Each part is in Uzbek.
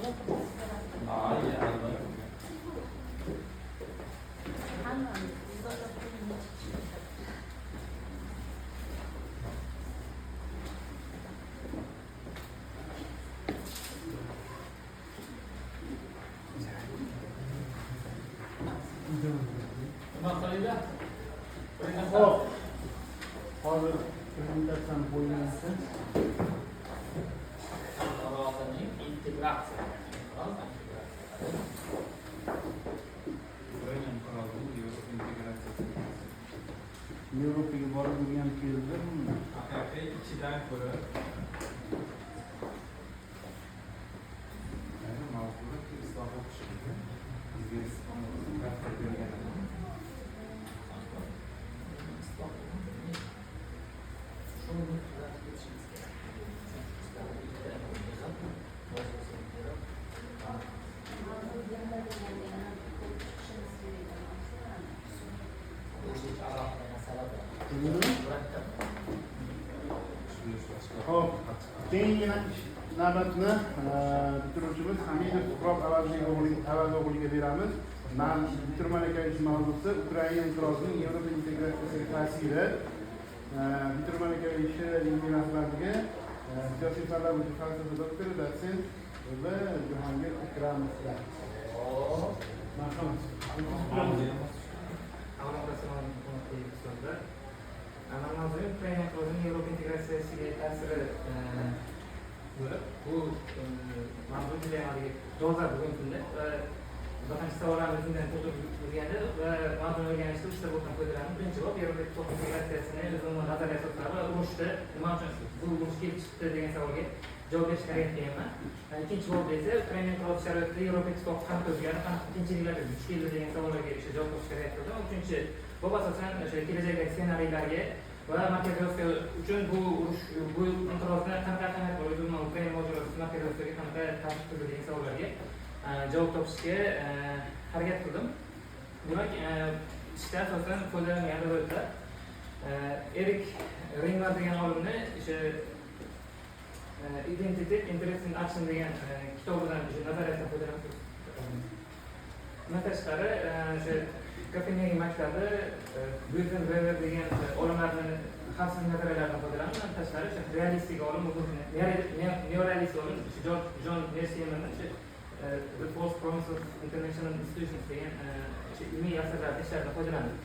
Aa, albatta. Hammamiz izohlab qo'ying. Nima qilinglar? Xo'p. Hozir prezentatsiyani qo'ygansiz. Inqirozining integratsiya. Inqiroz integratsiya. Ukraina inqirozining Yevropa integratsiyasi. Yevropaga borib o'rganib keldi. Haqiqiy ichidan ko'rib, ya'ni mavzuda islohot chiqdi. Bizga traktor bergan. Shuni tuzatib ketishimiz kerak. Chunki bizlarda bitta yig'ib, mavzusini berib, Mavzu beriladigan yana ko'rib chiqishimiz kerak. O'sha alohida masala bor. Murattab. Xo'p, keyingi navbatni bitiruvchimiz Hamidov Suhrob Avazbek o'g'liga beramiz. Man bitirma malakali mavzusi Ukraina inqirozining Yevropa integratsiyasiga ta'siri. Bitirma malakali ishi ilmiy rahbarligi siyosiy fanlar bo'yicha falsafa doktori, dotsent va Jahongir Ikramovlar. Marhamat. Avvalambor, assalomu alaykum, hurmatli ustozlar. Mani mavzuim Ukraina inqirozining Yevropa integratsiyasiga ta'siri bo'lib, bu mavzu juda ham haligi dolzarb bugungi kunda va bir qancha savollarni o'zimdan tug'dirib yurgandi va mavzuni o'rganishda uchta bobdan foydalandim. Birinchi bob Yevropa Ittifoqi integratsiyasini o'zi umuman nazariy asoslari va urushda nima uchun bu urush kelib chiqdi degan savolga javob berishga harakat qilganman. Ikkinchi bobda esa Ukraina inqirozi sharoitida Yevropa Ittifoqi qanaqa o'zgardi, qanaqa qiyinchiliklarga duch keldi degan savollarga o'sha javob topishga harakat qildim. Uchinchi bob asosan o'sha kelajakdagi ssenariylarga va Markaziy Osiyo uchun bu urush, bu inqirozni qanaqa ahamiyat bor, umuman Ukraina mojarosi Markaziy Osiyoga qanaqa ta'sir qildi degan savollarga javob topishga harakat qildim. Demak, ishda asosan foydalangan rivoyatlar Erik Ringvar degan olimni o'sha Identity, Interest in Action degan kitobidan, o'sha nazariyasidan foydalanib. Bundan tashqari, o'sha Kopengagen maktabi, Wilson Weber degan olimlarni xavfsizlik nazariyalaridan foydalanib, undan tashqari o'sha realistik olim, neorealist olim o'sha Jon Mersheymerni o'sha The False Promise of International Institutions degan o'sha ilmiy asarlarni, ishlaridan foydalandim.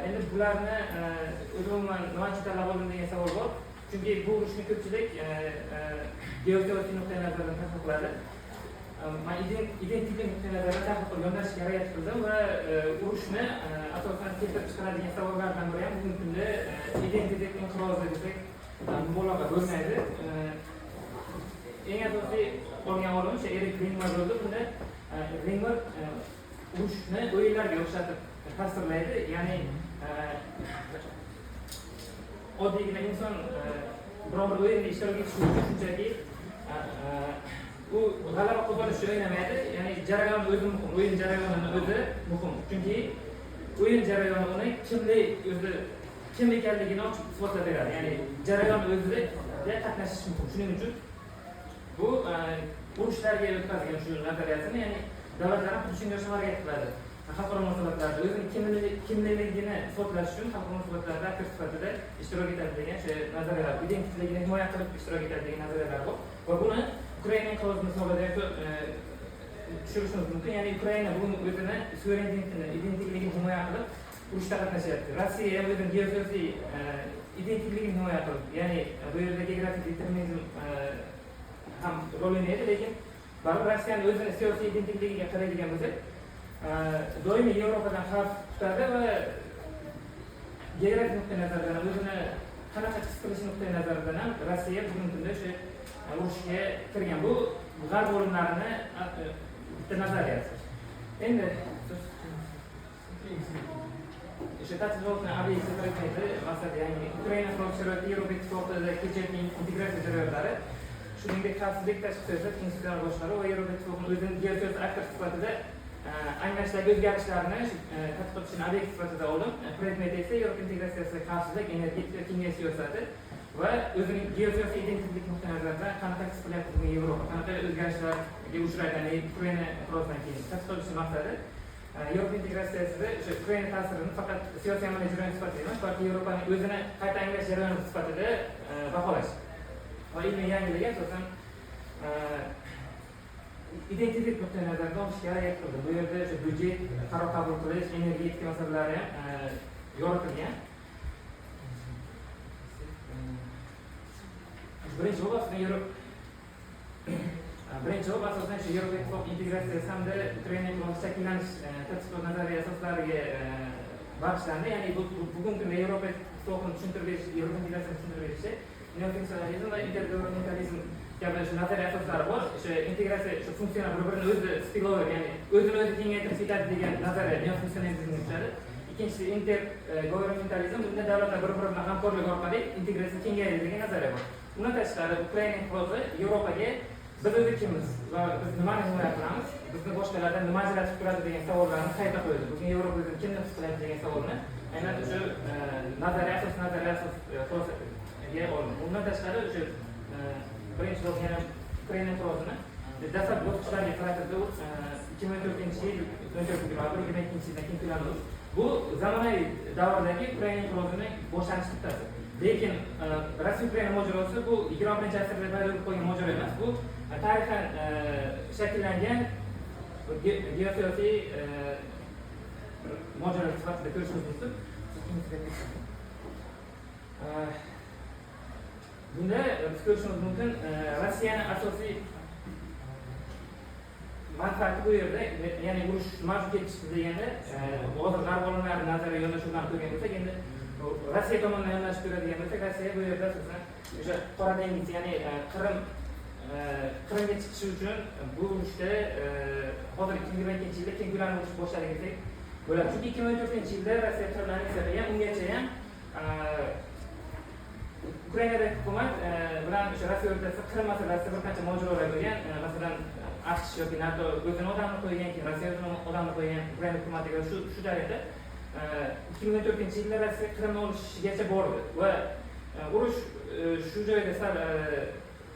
Endi bularni o'zi umuman nima uchun tanlab oldim degan savol bor. Chunki bu urushni ko'pchilik geosiyosiy nuqtai nazardan tahlil qiladi. Man identitet nuqtai nazaridan tahlil qilib yondashishga harakat qildim va urushni asosan keltirib chiqaradigan savollardan biri ham bugungi kunda identitet inqirozi desak mubolag'a bo'lmaydi. Eng asosiy olgan olim o'sha Erik Ringmar bo'ldi. Bunda Ringmar urushni o'yinlarga o'xshatib tasvirlaydi. Ya'ni oddiygina inson biror bir o'yinda ishtirok etish uchun shunchaki u g'alaba qozonish uchun o'ynamaydi. Ya'ni jarayon o'zi muhim, o'yin jarayonini o'zi muhim. Chunki o'yin jarayoni uni kimlik o'zi kim ekanligini ochiq isbotlab beradi. Ya'ni jarayon o'zida qatnashish muhim. Shuning uchun bu urushlarga o'tkazgan shu nazariyasini, ya'ni davlatlar ham xuddi shunga o'xshab harakat qiladi. Xalqaro munosabatlarda o'zini kimligini isbotlash uchun xalqaro munosabatlarda aktiv sifatida ishtirok etadi degan o'sha nazariyalar, identitligini himoya qilib ishtirok etadi degan nazariyalar bor. Va buni Ukraina inqirozi misolida ham tushirishimiz mumkin. Ya'ni Ukraina bugun o'zini suverenitetini, identitligini himoya qilib urushda qatnashyapti. Rossiya ham o'zini geosiyosiy identitligini himoya qilib, ya'ni bu yerda geografik determinizm ham rol o'ynaydi, lekin baribir Rossiyani o'zini siyosiy identitligiga qaraydigan bo'lsak, doimiy Yevropadan xavf tutadi va geografik nuqtai nazardan ham o'zini qanaqa his qilish nuqtai nazaridan ham Rossiya bugungi kunda o'sha urushga kirgan. Bu g'arb olimlarini bitta nazariyasi. Endi o'sha tadqiqotni obyekti predmeti maqsad, ya'ni Ukraina inqirozi sharoitida Yevropa Ittifoqida kechayotgan integratsiya jarayonlari, shuningdek xavfsizlik, tashqi siyosat, institutsional boshqaruv va Yevropa Ittifoqining o'zini geosiyosiy aktor sifatida anglashdagi o'zgarishlarni tadqiqot uchun obyekt sifatida oldim. Predmeti esa Yevropa integratsiyasi, xavfsizlik, energetika, kimyo siyosati. Va o'zining geosiyosiy identitetlik nuqtai nazaridan qanaqa his qilyapti bugun Yevropa, qanaqa o'zgarishlarga uchraydi, ya'ni Ukraina inqirozidan keyin. Tadqiqot ishi maqsadi Yevropa integratsiyasida o'sha Ukraina ta'sirini faqat siyosiy amaliy jarayon sifatida emas, balki Yevropaning o'zini qayta anglash jarayoni sifatida baholash. Va ilmiy yangiligi asosan identitet nuqtai nazaridan olishga harakat qildi. Bu yerda o'sha byudjet, qaror qabul qilish, energetika masalalari ham yoritilgan. Birinchi bo'lib asosan shu Yevropa ittifoq integratsiyasi hamda Ukraina inqirozi shakllanish tadqiqot nazariya asoslariga bag'ishlandi. Ya'ni bugungi kunda Yevropa ittifoqini tushuntirib berish, Yevropa integratsiyasini tushuntirib berishi neofunksionalizm va intergovernmentalizm kabi shu nazariya asoslari bor. O'sha integratsiya shu funksional bir-birini o'zi spillover, ya'ni o'zini o'zi kengaytirib ketadi degan nazariya neofunksionalizmga tushadi. Ikkinchisi intergovernmentalizm, bunda davlatlar bir-biri bilan hamkorlik orqali integratsiya kengayadi degan nazariya bor. Undan tashqari Ukraina inqirozi Yevropaga biz o'zi kimmiz va biz nimani himoya qilamiz, bizni boshqalardan nima ajratib turadi degan savollarni qayta qo'ydi. Bugun Yevropa o'zini kimni his qiladi degan savolni aynan o'sha nazariya asos xulosaga olindi. Undan tashqari o'sha birinchi bo'lib yana Ukraina inqirozini dastlabki bosqichlarga qaratildi. 2014-yil 14 dekabr 2022-yildan keyin ko'lamli. Bu zamonaviy davrdagi Ukraina inqirozining boshlanish nuqtasi. Lekin Rossiya-Ukraina mojarosi bu 21-asrda paydo bo'lib qolgan mojaro emas. Bu tarixan shakllangan geosiyosiy mojaro sifatida ko'rishimiz mumkin. Bunda biz ko'rishimiz mumkin Rossiyani asosiy manfaati bu yerda, ya'ni urush mavjud kelib chiqdi deganda, hozir g'arb olimlari nazariy yondashuvlarni ko'rgan bo'lsak, endi Rossiya tomonidan yondashib ko'radigan bo'lsak, Rossiya bu yerda asosan o'sha Qora dengiz, ya'ni Qrimga chiqishi uchun bu urushda hozir 2022-yilda keng ko'lamli urush boshladi desak bo'ladi. Chunki 2014-yilda Rossiya Qrimni aneksiya qilgan, ungacha ham Ukrainadagi hukumat bilan o'sha Rossiya o'rtasida Qrim masalasida bir qancha mojarolar bo'lgan. Masalan, AQSh yoki NATO o'zini odamini qo'ygan, keyin Rossiya o'zini odamini qo'ygan Ukraina hukumatiga. Shu jarayonda 2014-yilda Rossiya Qrimni olishigacha bordi va urush shu joyda sal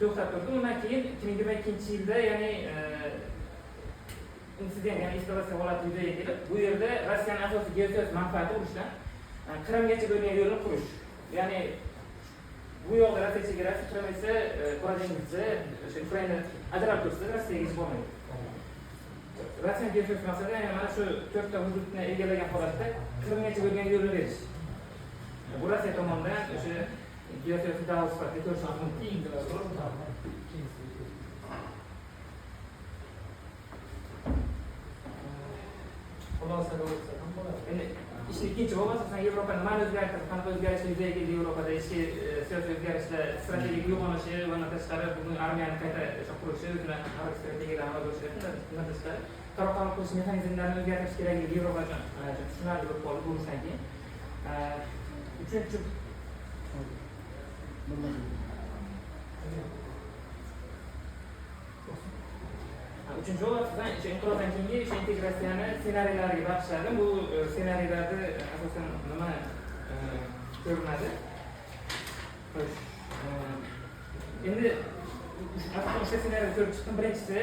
to'xtab turdi. Undan keyin 2022-yilda, ya'ni insident, ya'ni eskalatsiya holati yuzaga kelib, bu yerda Rossiyaning asosiy geosiyosiy manfaati urushdan Qrimgacha bo'lgan yo'lni qurish. Ya'ni bu yoqda Rossiya chegarasi, Qrim esa Qora dengizda o'sha Ukraina ajralib tursa, Rossiyaga hech bormaydi. Rossiyaning geosiyosiy maqsadi ya'ni mana shu to'rtta hududni egallagan holatda Qrimgacha bo'lgan yo'lni berish. Bu Rossiya tomonidan o'sha geosiyosiy da'vo sifatida ko'rishimiz mumkin. Xulosaga o'tsa ham bo'ladi. Endi ishni ikkinchi bo'lib asosan Yevropa nimani o'zgartirdi, qanaqa o'zgarishlar yuzaga keldi Yevropada, ichki siyosiy o'zgarishlar, strategik uyg'onishi va undan tashqari bugun armiyani qayta qurishi, o'zini harbiy strategiyalarni amalga oshiryapti. Undan tashqari qaror qabul qilish mexanizmlarini o'zgartirish kerakligi Yevropa uchun tushunarli bo'lib qoldi bu urushdan keyin. Uchinchi bo'lib asosan o'sha inqirozdan keyingi o'sha integratsiyani ssenariylariga bag'ishladim. Bu ssenariylarda asosan nima ko'rinadi? Xo'sh, endi asosan o'sha ssenariyni ko'rib chiqdim. Birinchisi,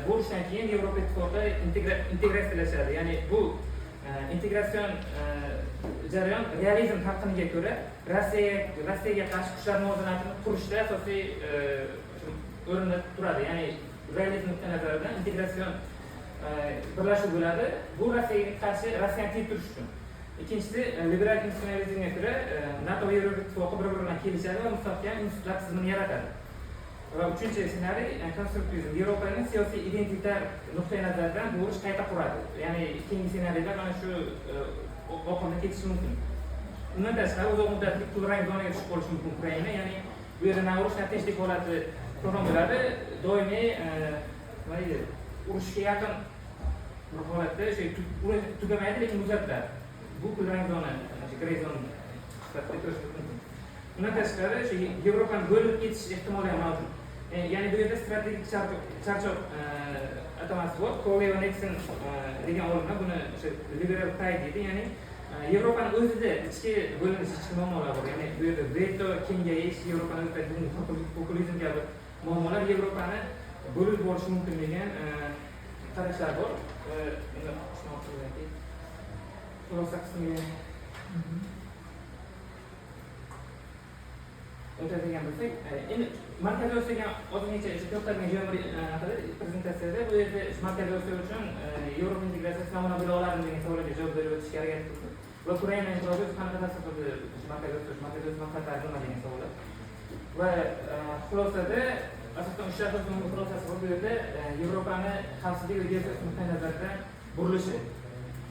bu urushdan keyin Yevropa ittifoqi integratsiyalashadi. Ya'ni bu integratsion jarayon realizm talqiniga ko'ra Rossiyaga qarshi kuchlar muvozanatini qurishda asosiy o'rinda turadi. Ya'ni realizm nuqtai nazaridan integratsion birlashuv bo'ladi. Bu Rossiyaga qarshi Rossiyani tiyib turish uchun. Ikkinchisi, liberal institutsionalizmga ko'ra NATO va Yevropa ittifoqi bir-biri bilan kelishadi va mustahkam institutlar tizimini yaratadi. Va uchinchi ssenariy konstruktivizm. Yevropaning siyosiy identitar nuqtai nazaridan bu urush qayta quradi. Ya'ni keyingi ssenariyda mana shu oqimda ketishi mumkin. Undan tashqari uzoq muddatli kulrang zonaga tushib qolishi mumkin Ukraina. Ya'ni bu yerda na urush, na tinchlik holati hukmron bo'ladi. Doimiy nima deydi, urushga yaqin bir holatda o'sha urush tugamaydi, lekin uzatiladi. Bu kulrang zona, o'sha grey zona sifatida ko'rish mumkin. Undan tashqari o'sha Yevropani bo'linib ketish ehtimoli ham mavjud. Ya'ni bu yerda strategik charchoq atamasi bor. Colley va Nixon degan olimlar buni o'sha liberal tie deydi, ya'ni Yevropani o'zida ichki bo'linish, ichki muammolar bor. Ya'ni bu yerda veto, kengayish, Yevropani o'zidagi populizm kabi muammolar Yevropani bo'lib borishi mumkin degan qarashlar bor. Xulosa qismiga o'tadigan bo'lsak, endi Markaziy Osiyoga ozgincha to'xtalgan joyim prezentatsiyada bu yerda Markaziy Osiyo uchun Yevropa integratsiyasi namuna bo'la oladimi degan savolga javob berib o'tishga harakat qildim. Va Ukraina inqirozi qanaqa ta'sir qildi Markaziy Osiyo, Markaziy Osiyo manfaatlari nima degan savollar. Va xulosada asosan uchta asosiy xulosasi bor bu yerda Yevropani xavfsizlik va geosiyosiy nuqtai nazaridan burilishi.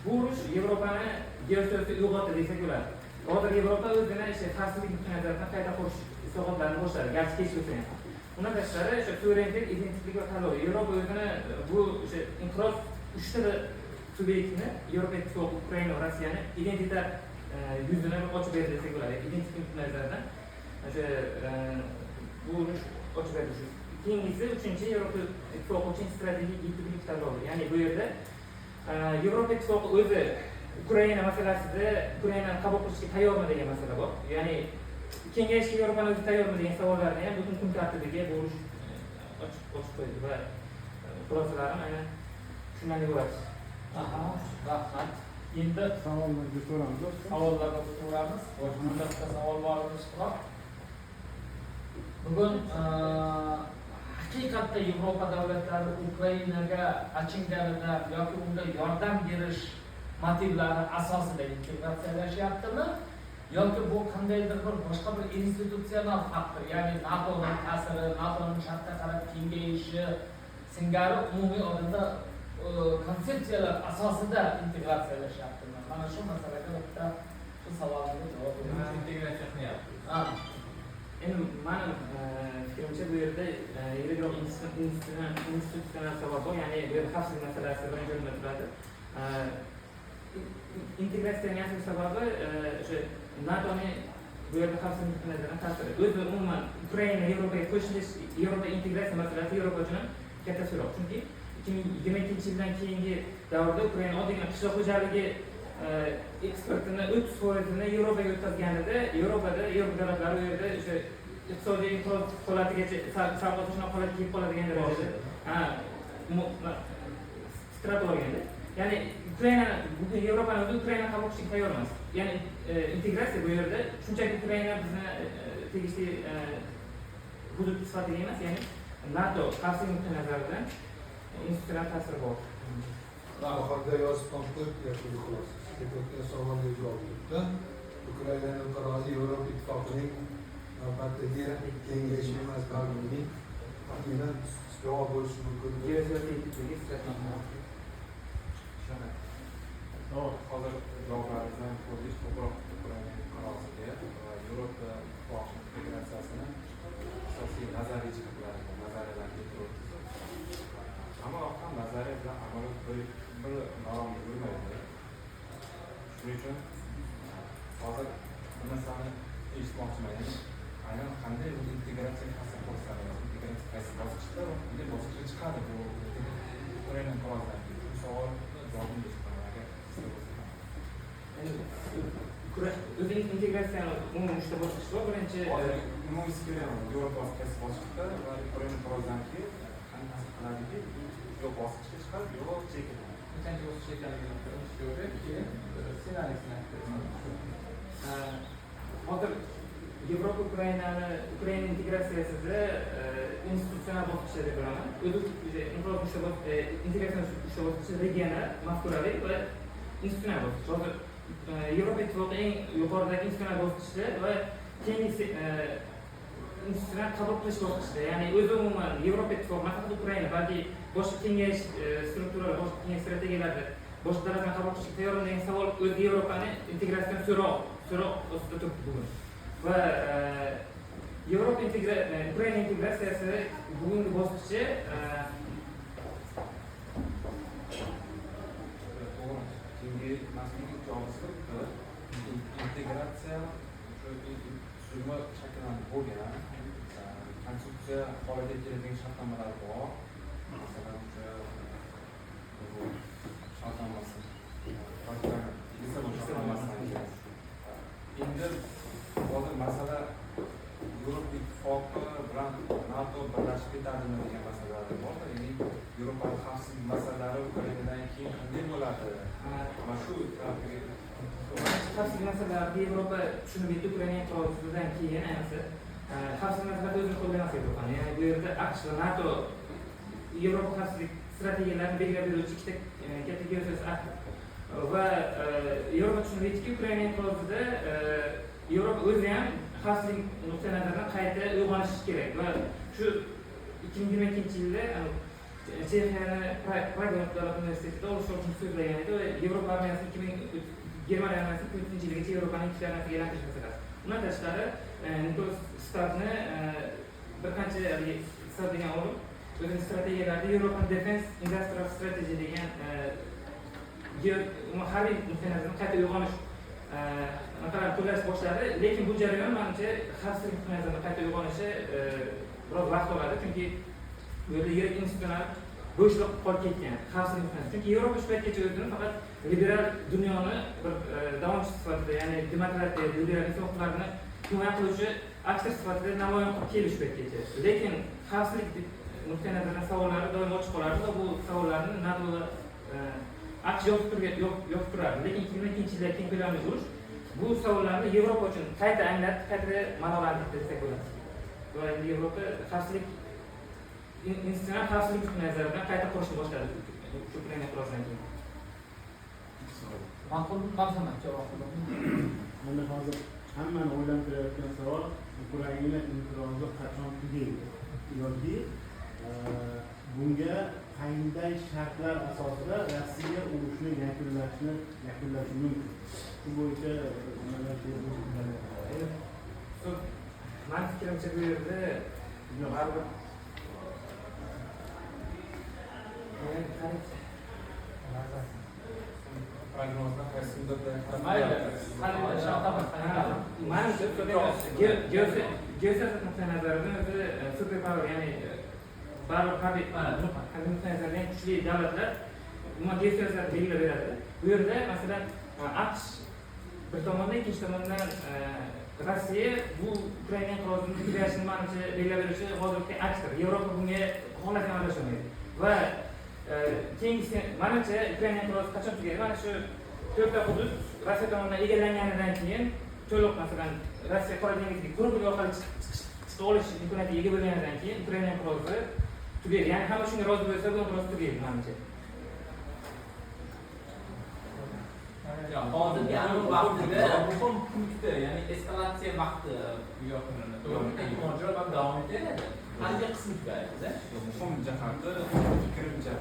Bu urush Yevropani geosiyosiy uyg'otdi desak bo'ladi. Hozir Yevropa o'zini xavfsizlik nuqtai nazaridan qayta qurish islohotlarini boshladi, garchi kech bo'lsa ham. Undan tashqari o'sha suverenitet, identitlik va tanlov. Yevropa o'zini bu o'sha inqiroz uchta subyektini, Yevropa Ittifoqi, Ukraina va Rossiyani identitet yuzini ochib berdi desak bo'ladi. Identitet nuqtai nazaridan o'sha bu urush ochib berdi shu. Keyingisi uchinchi Yevropa Ittifoqi uchun strategik yetuklik tanlovi. Ya'ni bu yerda Yevropa Ittifoqi o'zi Ukraina masalasida Ukrainani qabul qilishga tayyormi degan masala bor. Ya'ni kengayishga Yevropani o'zi tayyormi degan savollarni ham butun kun tartibiga bu urush ochib qo'ydi va xulosalarim aynan shundan iborat. Aha, rahmat. Endi savollarga so'ramiz. Savollarga so'ramiz. Boshqa savol bormi ishtiroq? Bugun haqiqatda Yevropa davlatlari Ukrainaga achinganidan yoki unga yordam berish motivlari asosida integratsiyalashyaptimi yoki bu qandaydir bir boshqa bir institutsional faktor, ya'ni NATOning ta'siri, NATOning sharqqa qarab kengayishi singari umumiy olganda konsepsiyalar asosida integratsiyalashyaptimi? Mana shu masalaga bitta shu savolga javob bering. Integratsiya qilyapti. Endi mani fikrimcha bu yerda yirikroq institutsional sabab bor, ya'ni bu yerda xavfsizlik masalasi birinchi o'rinda turadi. Integratsiyaning asl sababi o'sha NATOning bu yerda xavfsizlik nazaridan ta'siri. O'zi umuman Ukraina Yevropaga qo'shilish, Yevropa integratsiya masalasi Yevropa uchun ham katta so'roq. Chunki 2022-yildan keyingi davrda Ukraina oddiygina qishloq xo'jaligi eksportini 30%ni Yevropaga o'tkazganida, Yevropada Yevropa davlatlari u yerda o'sha iqtisodiy inqiroz holatigacha salqin shunaqa holatga kelib qoladigan darajada titratib olganda. Ya'ni Ukraina bugun Yevropani o'zi Ukraina qabul qilishga tayyor emas. Ya'ni integratsiya bu yerda shunchaki Ukraina bizni tegishli hudud sifatida emas, ya'ni NATO xavfsizlik nuqtai nazaridan institutsional ta'siri bor. Oxirida yozib ham qo'yib, yakuniy xulosa. O'tgan savolga javob berdi. Ukraina inqirozi Yevropa Ittifoqining navbatdagi kengayishi emas, balki uning taxminan javob bo'lishi mumkin. Geosiyosiy yetukligi strategik. Hozir javoblaringizdan ko'rdik, ko'proq Ukraina inqiroziga va Yevropa Ittifoqi integratsiyasini asosiy nazariy jihatlarini, nazariyalarni keltirib o'tdingiz. Hamma vaqt ham nazariya bilan amaliyot bir maromga yurmaydi. Shuning uchun hozir bir narsani eshitmoqchiman, ya'ni aynan qanday bu integratsiyaga ta'sir ko'rsatadi, integratsiya qaysi bosqichda va qanday bosqichga chiqadi bu Ukraina inqirozidan keyin? Shu savolni javobini eshitman, agar sizda bo'lsa. O'zi integratsiyani umuman uchta bosqichi bor. Birinchi umumiy fikrim, Yevropa qaysi bosqichda va Ukraina inqirozidan keyin qanday ta'sir qiladiki, yo bosqichga chiqadi, yo chekinadi. Nechanchi bosqich ekanligini birinchi ko'rib, keyin ssenariysini aytib. Hozir Yevropa Ukraina integratsiyasida institutsional bosqichda deb bilaman. O'zi inqiroz uchta integratsiyani uchta bosqichi regional, mafkuraviy va institutsional bosqich. Hozir Yevropa Ittifoqi eng yuqoridagi institutsional bosqichda va keyingisi institutsional qabul qilish bosqichida. Ya'ni o'zi umuman Yevropa Ittifoqi nafaqat Ukraina, balki boshqa kengayish strukturalari, boshqa kengayish strategiyalarida boshqa davlatlarni qabul qilishga tayyormi degan savol o'zi Yevropani integratsiyani so'roq ostida turibdi bugun. Va Yevropa Ukraina integratsiyasi bugungi bosqichi to'g'ri kengaymasligi javobi turibdi. Integratsiya tuzilma shakllanib bo'lgan, konstitutsiya holatiga keladigan shartnomalar bor. Masalan, o'sha shartnomasi, Lissabon shartnomasi. Xavfsizlik masalalari Ukrainadan keyin qanday bo'ladi? Mana shu tarafiga Xavfsizlik masalalari Yevropa tushunib yetdi Ukraina inqirozidan keyin, ayniqsa xavfsizlik masalasi o'zini qo'lida emas Yevropani. Ya'ni bu yerda AQSh va NATO Yevropa xavfsizlik strategiyalarini belgilab beruvchi ikkita katta geosiyosiy aktor. Va Yevropa tushunib yetdiki, Ukraina inqirozida Yevropa o'zi ham xavfsizlik nuqtai nazaridan qayta uyg'onishi kerak va shu 2022-yilda Chexiyani Praga davlat universitetida Olaf Sholz so'zlagan edi va Yevropa armiyasi 2000, Germaniya armiyasi 2030-yilgacha Yevropaning ikkita armiyasiga aylantirish masalasi. Undan tashqari, Nikolas Stabni bir qancha haligi Stab degan olim o'zini strategiyalarida European Defense Industrial Strategy degan umuman harbiy nuqtai nazardan qayta uyg'onish masalan qo'llash boshladi, lekin bu jarayon manimcha xavfsizlik nuqtai nazaridan qayta uyg'onishi biroz vaqt oladi, chunki bu yerda yirik institutlar bo'shliq qolib ketgan xavfsizlik nuqtai nazaridan. Chunki Yevropa shu paytgacha o'zini faqat liberal dunyoni bir davomchisi sifatida, ya'ni demokratiya, liberal inson huquqlarini himoya qiluvchi aktor sifatida namoyon qilib keldi shu paytgacha. Lekin xavfsizlik nuqtai nazaridan savollari doim ochiq qolardi va bu savollarni NATO va AQSh yopib turardi. Lekin 2022-yilda keng ko'lamli urush bu savollarni Yevropa uchun qayta anglatdi, qayta ma'nolantirdi desak bo'ladi. Va endi Yevropa xavfsizlik institutsional xavfsizlik nuqtai nazaridan qayta qurishni boshladi shu Ukraina inqirozidan keyin. Ma'qul, marhamat, javob qiling. Mana hozir hammani o'ylantirayotgan savol: Ukraina inqirozi qachon tugaydi yoki bunga qanday shartlar asosida Rossiya urushni yakunlashi mumkin? Shu bo'yicha nimalar deya Mani fikrimcha, bu yerda baribir qarang. Prognozda qaysi muddatda? Mayli, Manimcha, geosiyosat nuqtai nazaridan o'zi super power, ya'ni baribir harbiy nuqtai nazaridan eng kuchli davlatlar umuman geosiyosatni belgilab beradi. Bu yerda masalan AQSh bir tomondan, ikkinchi tomondan Rossiya bu Ukraina inqirozini tugashini manimcha belgilab beruvchi hozirgi aktor. Yevropa bunga xohlasa ham aralasholmaydi. Va keyingisi, manimcha, Ukraina inqirozi qachon tugaydi? Mana shu to'rtta hudud Rossiya tomonidan egallanganidan keyin to'liq, masalan, Rossiya Qora dengizga quruqlik orqali chiqa olish imkoniyatiga ega bo'lganidan keyin Ukraina inqirozi tugaydi. Ya'ni hamma shunga rozi bo'lsa, bu inqiroz tugaydi manimcha. Hozirgi aniq vaqtida muhim punktda, ya'ni eskalatsiya vaqti yakunlanadi. To'g'rimi? Mojaro davom etaveradi. Qanday qism tugaydi? Muhim jihati fikrimcha.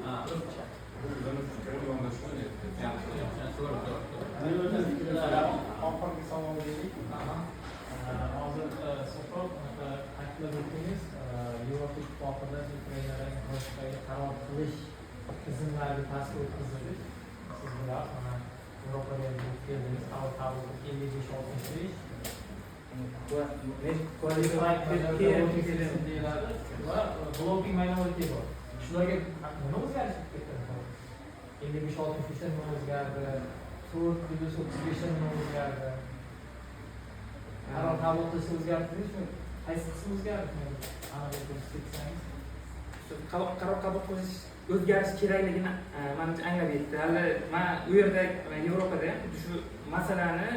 Ha, o'zcha. Bu o'zini fikrim yondashuvi. Yaxshi, yaxshi. To'g'ri, to'g'ri. Oxirgi savol deylik. Hozir Suhrob ta'kidlab o'tdingiz, Yevropa Ittifoqida Ukrainada inqirozdagi qaror qilish tizimlariga ta'sir o'tkazadi. Siz bilasiz, mana Yevropada ham bo'lib keldingiz, qaror qabul qilib 55-65 deyiladi va blocking minority bor. Shularga nima o'zgarish ketdi? 55-63 nima o'zgardi? 4+35 nima o'zgardi? Qaror qabul qilishni o'zgartirdingizmi? Qaysi qismi o'zgardi? Aniq ko'rsatsangiz. Qaror qabul qilish o'zgarish kerakligini manimcha anglab yetdi. Hali man u yerda Yevropada ham xuddi shu masalani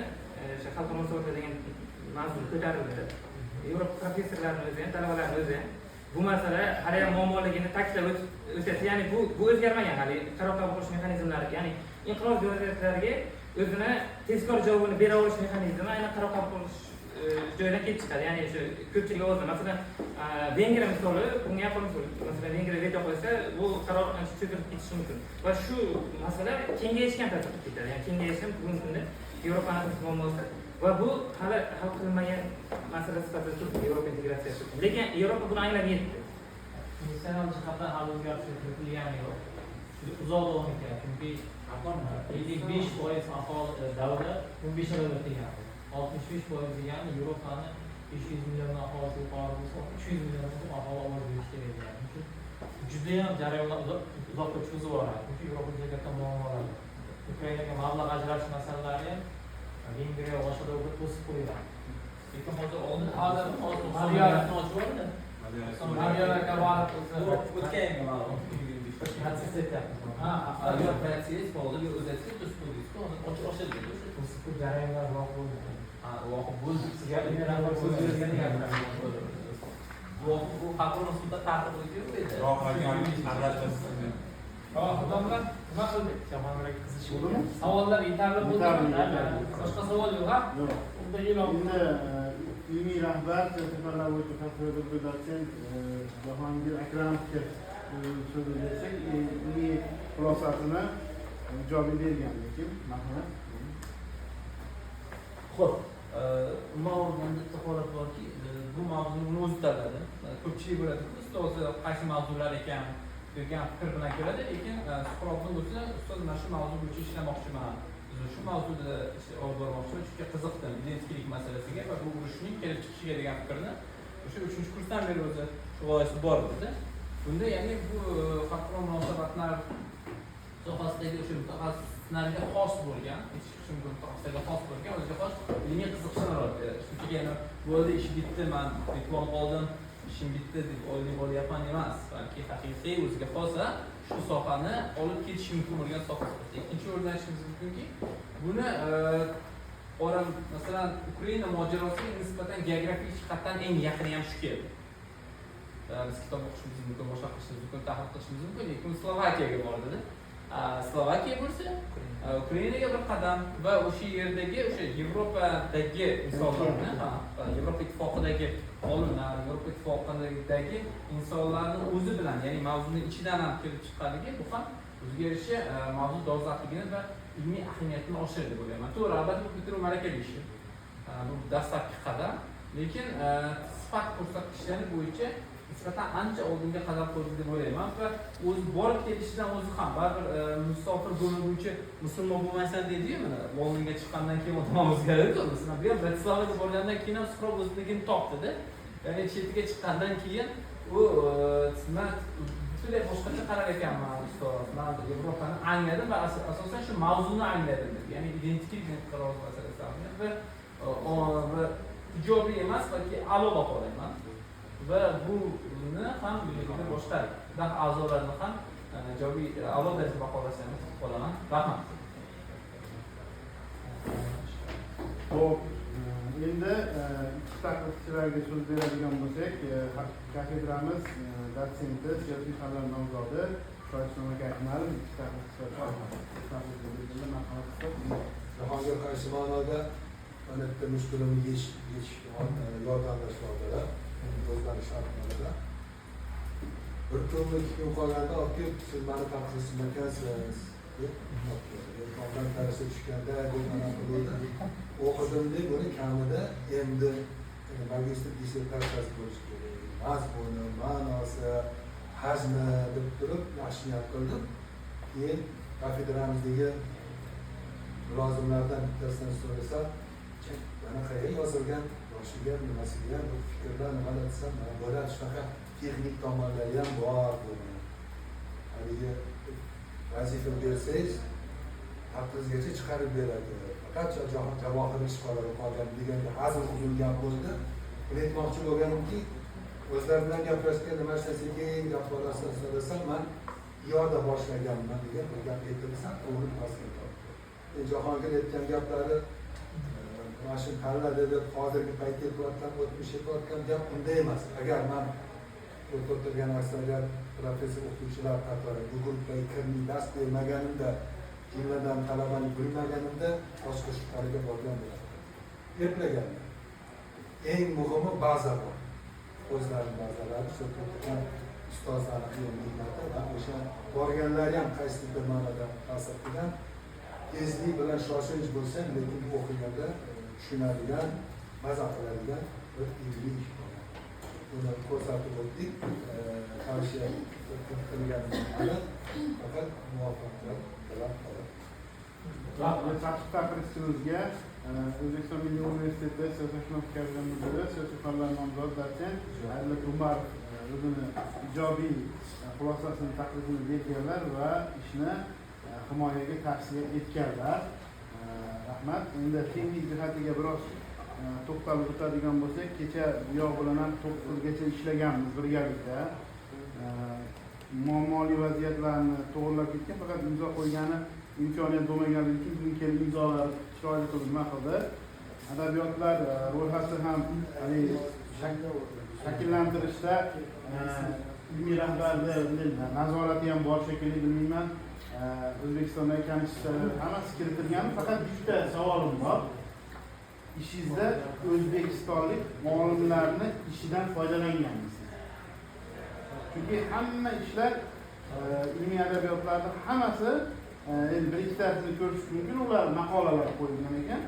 o'sha xalqaro munosabatlar degan mavzu ko'tarildi. Yevropa professorlarini o'zi ham, talabalarni o'zi ham bu masala hali ham muammoligini ta'kidlab o'tyapti. Ya'ni bu o'zgarmagan hali qaror qabul qilish mexanizmlari, ya'ni inqiroz vaziyatlariga o'zini tezkor javobini bera olish mexanizmi aynan qaror qabul qilish joyidan kelib chiqadi. Ya'ni shu ko'pchilik ovozda, masalan, Vengriya misoli bunga yaqin misol. Masalan, Vengriya veto qo'ysa, bu qaror ancha cho'zilib ketishi mumkin. Va shu masala kengayishga ham ta'sir qilib ketadi. Ya'ni kengayish ham bugungi kunda Yevropaning muammosi va bu hali hal qilinmagan masala sifatida turibdi Yevropa integratsiyasi. Lekin Yevropa buni anglab yetdi. Institutsional jihatdan hali o'zgarishlar kiritilgani yo'q. Uzoq davom etyapti, chunki 55% aholi davlat 15 davlat degani. 65% degani Yevropani 500 million aholisi yuqori bo'lsa, 300 milliondan aholi ovoz berish kerak degani. Shuning uchun judayam jarayonlar uzoqqa cho'zib boradi. Chunki Yevropada juda katta muammolar bor. Ukrainaga mablag' ajratish masalalari ham Vengriya va boshqa davlatlar to'sib qo'ygan. Lekin hozir hozir hozir ochib oldi. Mariya Kavalov O'tgan yilgi ma'lumot. Protsess aytyapmiz. Ha, yo'q, protsess hozir o'zi to'sib qo'ydingiz-ku, hozir ochiq ochildi o'sha. Bu jarayonlar voqea bo'ldi. Ha, voqea bo'ldi. Sizga ilmiy rahbar so'z bergani gapiraman. Bu xalqaro sudda tartib yo'q edi. Odamlar nima qildik? Jahongir aka qizish Bo'ldimi? Savollar yetarli bo'ldimi? Yetarli. Boshqa savol yo'q, ha? Yo'q. Unda e'lon Endi ilmiy rahbar, siyosiy fanlar bo'yicha kafedra dotsent Jahongir Akramovga so'zni bersak, ilmiy xulosasini ijobiy bergan, lekin marhamat. Xo'p, umuman olganda bitta holat borki, bu mavzuni uni o'zi tanladi. Ko'pchilik bo'ladi-ku, ustozi qaysi mavzular ekan degan fikr bilan keladi, lekin Suhrobni o'zi ustoz mana shu mavzu bo'yicha ishlamoqchiman, shu mavzuda ish olib bormoqchiman, chunki qiziqdim identiklik masalasiga va bu urushning kelib chiqishiga degan fikrni o'sha 3-kursdan beri o'zi shu g'oyasi bor edi. Bunda ya'ni bu xalqaro munosabatlar sohasidagi o'sha mutaxassislarga xos bo'lgan, mutaxassislarga xos bo'lgan o'ziga xos ilmiy qiziqishni olib beradi. Chunki yana bo'ldi, ish bitdi, man diplom oldim, ishim bitdi deb oylik olyapman emas, balki haqiqiy o'ziga xos shu sohani olib ketish mumkin bo'lgan soha sifatida. Ikkinchi o'rinda aytishimiz mumkinki, buni masalan, Ukraina mojarosiga nisbatan geografik jihatdan eng yaqini ham shu keldi. Biz kitob o'qishimiz mumkin, boshqa qilishimiz mumkin, tahlil qilishimiz mumkin, lekin Slovakiyaga bordida. Slovakiya bo'lsa, Ukrainaga bir qadam va o'sha yerdagi o'sha Yevropadagi insonlarni, Yevropa ittifoqidagi olimlar, Yevropa ittifoqidagi insonlarni o'zi bilan, ya'ni mavzuni ichidan ham kelib chiqqanligi, bu ham o'ziga yarasha mavzu dolzarbligini va ilmiy ahamiyatini oshiradi deb o'ylayman. To'g'ri, albatta bu bitiruv malakali ishi. Bu dastlabki qadam, lekin sifat ko'rsatkichlari bo'yicha nisbatan ancha oldinga qadam qo'ydi deb o'ylayman va o'zi borib kelishidan o'zi ham baribir musofir bo'lmaguncha musulmon bo'lmaysan deydi-yu, mana Londonga chiqqandan keyin odam o'zgaradi-ku. Masalan, bu ham Bratislavaga borgandan keyin ham Suhrob o'zinikini topdi-da. Ya'ni chetiga chiqqandan keyin u nima butunlay boshqacha qarar ekanman ustoz. Man Yevropani angladim va asosan shu mavzuni angladim deb. Ya'ni identiklik inqiroz masalasi va ijobiy emas, balki a'lo baholayman. Va buni ham birlikda boshqa daha a'zolarini ham ijobiy a'lo darajada baholashni kutib qolaman. Rahmat. Xo'p, endi ikki taqlidchilarga so'z beradigan bo'lsak, kafedramiz dotsenti, siyosiy fanlar nomzodi Shohruxjon aka Akmalov ikki taqlidchilar. Jahongir qaysi ma'noda mana bitta mushkulini yechishga yordamlashmoqdalar. O'zlari shartnomada bir kunmi 2 kun qolganda olib kelib, siz mani taqdirsim ekansiz deb olib keldi. Yelkamdan tarasha tushganda deb mana qildi. O'qidim deb buni kamida endi magistr dissertatsiyasi bo'lishi kerak. Mazmuni, ma'nosi, hajmi deb turib yaxshi niyat qildim. Keyin kafedramizdagi mulozimlardan bittasidan so'rasam, mana qayerga yozilgan, yoshiga ham, nimasiga ham, bu fikrlar nimalar desam, mana bo'ladi shunaqa texnik tomonlari ham bor buni. Haligi vazifa bersangiz, taqdizgacha chiqarib beradi. Faqat javohir ish qoladi qolgan deganda hazil huzul gap bo'ldi. Buni aytmoqchi bo'lganimki, o'zlari bilan gaplashganda nima sekin gap borasini so'rasam, man iyoda boshlaganman degan bir gap aytilsam, to'g'ri pastga tortdi. Jahongir aytgan gaplari mana shu tanladi deb hozirgi paytda aytayotgan, o'tmish aytayotgan gap unday emas. Agar man o'tirgan aksariyat professor o'qituvchilar qatori bu guruhga kirmay dars bermaganimda, jumladan talabani bilmaganimda boshqa shuhariga borgan bo'lardim. Eplaganman. Eng muhimi baza bor. O'zlarining bazalari, shu o'tirgan ustozlarning mehnati va o'sha borganlari ham qaysidir bir ma'noda ta'sir qilgan. Tezlik bilan shoshilinch bo'lsa, lekin o'qiganda tushunadigan, maza qiladigan bir ilmiy ish bo'lgan. Buni ko'rsatib o'tdik. Tavsiya qilganimiz aniq, faqat muvaffaqiyat tilab qolamiz. Taqdimimizga O'zbekiston Milliy universiteti siyosatshunoslik kafedrasi mudiri, siyosiy fanlar nomzodi dotsent Adilbek Umarov o'zini ijobiy xulosasini, taqdimini berganlar va ishni himoyaga tavsiya etganlar. Rahmat. Endi texnik jihatiga biroz to'xtalib o'tadigan bo'lsak, kecha bu yoq bilan ham 9gacha ishlaganmiz birgalikda. muammoli vaziyatlarni to'g'rilab ketgan, faqat imzo qo'ygani imkoniyat bo'lmaganligi uchun bugun kelib imzolar chiroyli qilib nima qildi. Adabiyotlar ro'yxati ham haligi shakllantirishda ilmiy rahbarni nazorati ham bor shekilli, bilmayman. O'zbekistondagi konstitutsiyalar hammasi kiritilgan, faqat bitta savolim bor. Ishingizda o'zbekistonlik olimlarni ishidan foydalanganmisiz? Chunki hamma ishlar ilmiy adabiyotlarda hammasi endi bir ikkitasini ko'rish mumkin, ular maqolalar qo'yilgan ekan.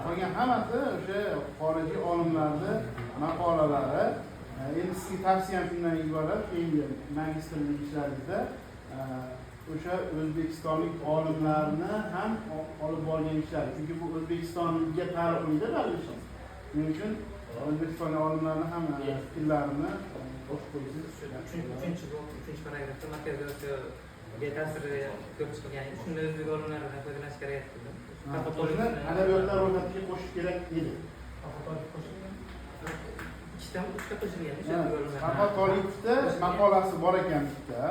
Qolgan hammasi o'sha xorijiy olimlarni maqolalari. Endi sizga tavsiyam shundan iborat, keyingi magistrlik ishlaringizda o'sha o'zbekistonlik olimlarni ham olib borgan ishlari. Chunki bu O'zbekistonga taalluqlida baribir ishingiz. Shuning uchun o'zbekistonlik olimlarni ham fikrlarini qo'shib qo'ysangiz. Uchinchi paragrafda Markaziy Osiyoga ta'siri ko'rib chiqilgan edi. Shunda o'zbek olimlaridan foydalanish kerak edi. Adabiyotlar ro'yxatiga qo'shish kerak edi. Ikkitami, uchta qo'shilgan. Farhod Tolipovda maqolasi bor ekan bitta.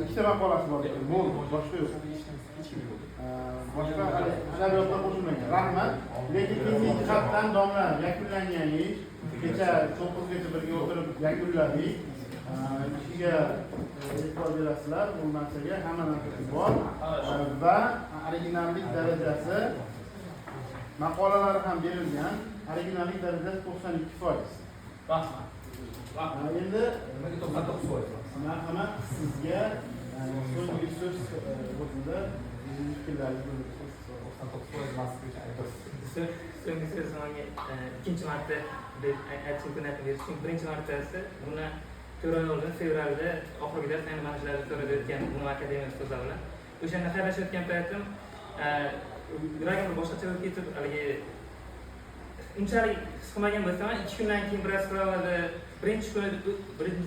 Ikkita maqolasi bor ekan. Bo'ldi, boshqa yo'q. Boshqa adabiyotlar qo'shilmagan. Rahmat. Lekin texnik jihatdan domla yakunlangan ish. Kecha 9gacha birga o'tirib yakunladik. Ishiga e'tibor berasizlar, bu narsaga hamma narsasi bor va originallik darajasi maqolalari ham berilgan. Originallik darajasi 92%. Rahmat. Endi nimaga 99%? Marhamat, sizga so'nggi so'z o'rnida fikrlaringizni bildirasiz. 99% emasligi aytasiz. So'nggi so'z menga ikkinchi marta aytish imkoniyatini berdi. Chunki birinchi martasi buni 4 oy oldin fevralda oxirgi dars ayni mana shularni so'rab o'tgan umumiy akademiya ustozlar bilan. O'shanda xayrlashayotgan paytim yuragim boshqacha bo'lib ketib, haligi unchalik his qilmagan bo'lsam ham 2 kundan keyin Bratislavoda birinchi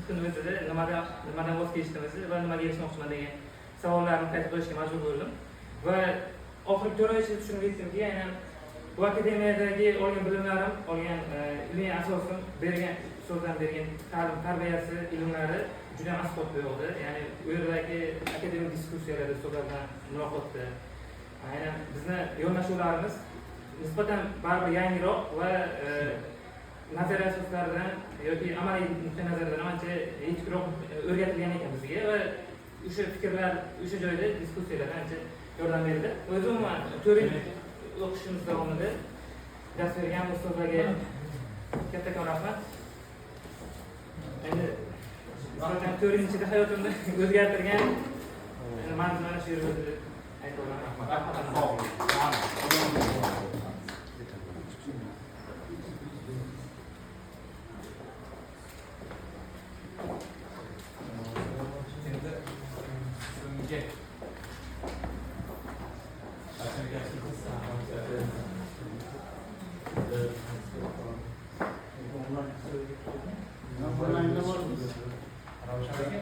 kun o'zida nimadan voz kechdim o'zi va nimaga erishmoqchiman degan savollarni qayta qo'yishga majbur bo'ldim. Va oxirgi 4 oy ichida tushunib yetdimki, aynan bu akademiyadagi olgan bilimlarim, olgan ilmiy asosim, bergan ustozdan bergan ta'lim tarbiyasi, ilmlari juda ham asqot bu yoqda. Ya'ni u yerdagi akademik diskussiyalarda ustozlar bilan muloqotda aynan bizni yondashuvlarimiz nisbatan baribir yangiroq va nazariya asoslaridan yoki amaliy nuqtai nazardan ancha yetukroq o'rgatilgan ekan bizga va o'sha fikrlar o'sha joyda diskussiyalarda ancha yordam berdi. O'zi umuman 4 yil o'qishimiz davomida dars bergan ustozlarga kattakon rahmat. Endi nisbatan 4 yil ichida hayotimni o'zgartirgan manzil mana shu yerda deb ayta olaman. Rahmat. Sog' bo'ling. Endi so'nggi Onlaynda bormiz. Ravshan aka,